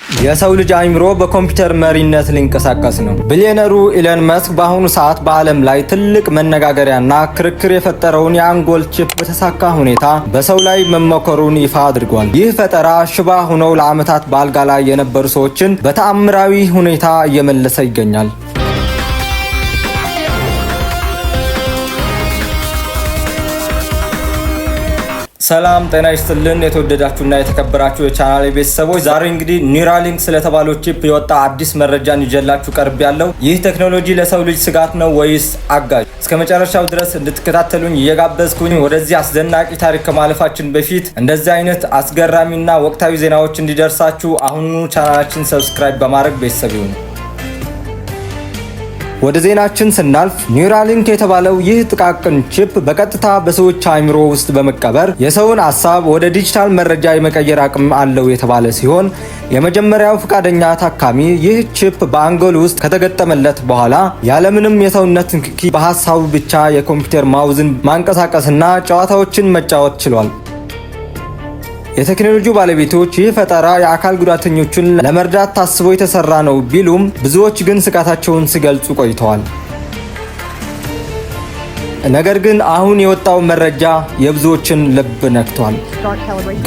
የሰው ልጅ አእምሮ በኮምፒውተር መሪነት ሊንቀሳቀስ ነው። ቢሊዮነሩ ኢሎን መስክ በአሁኑ ሰዓት በዓለም ላይ ትልቅ መነጋገሪያና ክርክር የፈጠረውን የአንጎል chip በተሳካ ሁኔታ በሰው ላይ መሞከሩን ይፋ አድርጓል። ይህ ፈጠራ ሽባ ሆነው ለዓመታት በአልጋ ላይ የነበሩ ሰዎችን በተአምራዊ ሁኔታ እየመለሰ ይገኛል። ሰላም ጤና ይስጥልን። የተወደዳችሁና የተከበራችሁ የቻናል ቤተሰቦች፣ ዛሬ እንግዲህ ኒውራሊንክ ስለተባለው chip የወጣ አዲስ መረጃን ይዤላችሁ ቀርቤያለሁ። ይህ ቴክኖሎጂ ለሰው ልጅ ስጋት ነው ወይስ አጋዥ? እስከ መጨረሻው ድረስ እንድትከታተሉኝ እየጋበዝኩኝ ወደዚህ አስደናቂ ታሪክ ከማለፋችን በፊት እንደዚህ አይነት አስገራሚና ወቅታዊ ዜናዎች እንዲደርሳችሁ አሁኑኑ ቻናላችን subscribe በማድረግ ቤተሰብ ይሁኑ። ወደ ዜናችን ስናልፍ ኒውራሊንክ የተባለው ይህ ጥቃቅን chip በቀጥታ በሰዎች አእምሮ ውስጥ በመቀበር የሰውን ሀሳብ ወደ ዲጂታል መረጃ የመቀየር አቅም አለው የተባለ ሲሆን፣ የመጀመሪያው ፈቃደኛ ታካሚ ይህ chip በአንጎል ውስጥ ከተገጠመለት በኋላ ያለምንም የሰውነት ንክኪ በሀሳቡ ብቻ የኮምፒውተር mouse ን ማንቀሳቀስና ጨዋታዎችን መጫወት ችሏል። የቴክኖሎጂ ባለቤቶች ይህ ፈጠራ የአካል ጉዳተኞችን ለመርዳት ታስቦ የተሰራ ነው ቢሉም፣ ብዙዎች ግን ስጋታቸውን ሲገልጹ ቆይተዋል። ነገር ግን አሁን የወጣው መረጃ የብዙዎችን ልብ ነክቷል።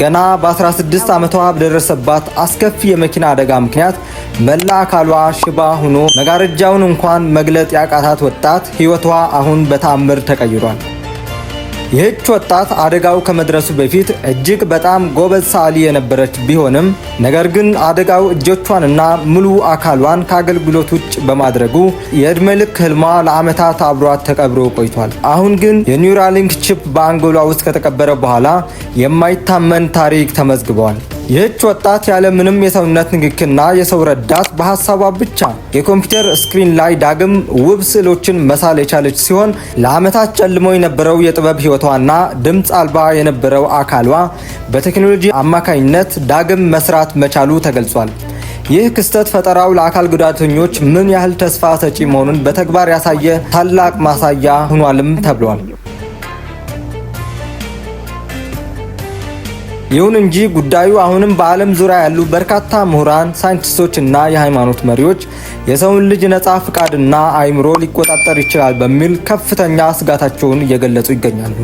ገና በ16 ዓመቷ በደረሰባት አስከፊ የመኪና አደጋ ምክንያት መላ አካሏ ሽባ ሆኖ መጋረጃውን እንኳን መግለጥ ያቃታት ወጣት ሕይወቷ አሁን በተአምር ተቀይሯል። ይህች ወጣት አደጋው ከመድረሱ በፊት እጅግ በጣም ጎበዝ ሰዓሊ የነበረች ቢሆንም፣ ነገር ግን አደጋው እጆቿንና ሙሉ አካሏን ከአገልግሎት ውጭ በማድረጉ የዕድሜ ልክ ህልሟ ለዓመታት አብሯት ተቀብሮ ቆይቷል። አሁን ግን የኒውራሊንክ chip በአንጎሏ ውስጥ ከተቀበረ በኋላ የማይታመን ታሪክ ተመዝግቧል። ይህች ወጣት ያለ ምንም የሰውነት ንክኪና የሰው ረዳት በሀሳቧ ብቻ የኮምፒውተር screen ላይ ዳግም ውብ ስዕሎችን መሳል የቻለች ሲሆን፣ ለዓመታት ጨልሞ የነበረው የጥበብ ህይወቷና ድምፅ አልባ የነበረው አካሏ በቴክኖሎጂ አማካኝነት ዳግም መስራት መቻሉ ተገልጿል። ይህ ክስተት ፈጠራው ለአካል ጉዳተኞች ምን ያህል ተስፋ ሰጪ መሆኑን በተግባር ያሳየ ታላቅ ማሳያ ሆኗልም ተብሏል። ይሁን እንጂ ጉዳዩ አሁንም በዓለም ዙሪያ ያሉ በርካታ ምሁራን፣ ሳይንቲስቶች እና የሃይማኖት መሪዎች የሰውን ልጅ ነፃ ፍቃድና አእምሮ ሊቆጣጠር ይችላል በሚል ከፍተኛ ስጋታቸውን እየገለጹ ይገኛሉ።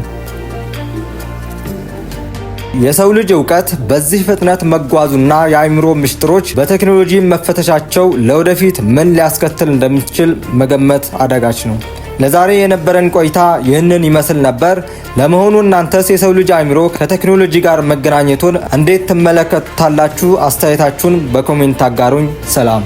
የሰው ልጅ እውቀት በዚህ ፍጥነት መጓዙና የአእምሮ ምስጢሮች በቴክኖሎጂ መፈተሻቸው ለወደፊት ምን ሊያስከትል እንደሚችል መገመት አዳጋች ነው። ለዛሬ የነበረን ቆይታ ይህንን ይመስል ነበር። ለመሆኑ እናንተስ የሰው ልጅ አእምሮ ከቴክኖሎጂ ጋር መገናኘቱን እንዴት ትመለከታላችሁ? አስተያየታችሁን በ comment አጋሩኝ። ሰላም።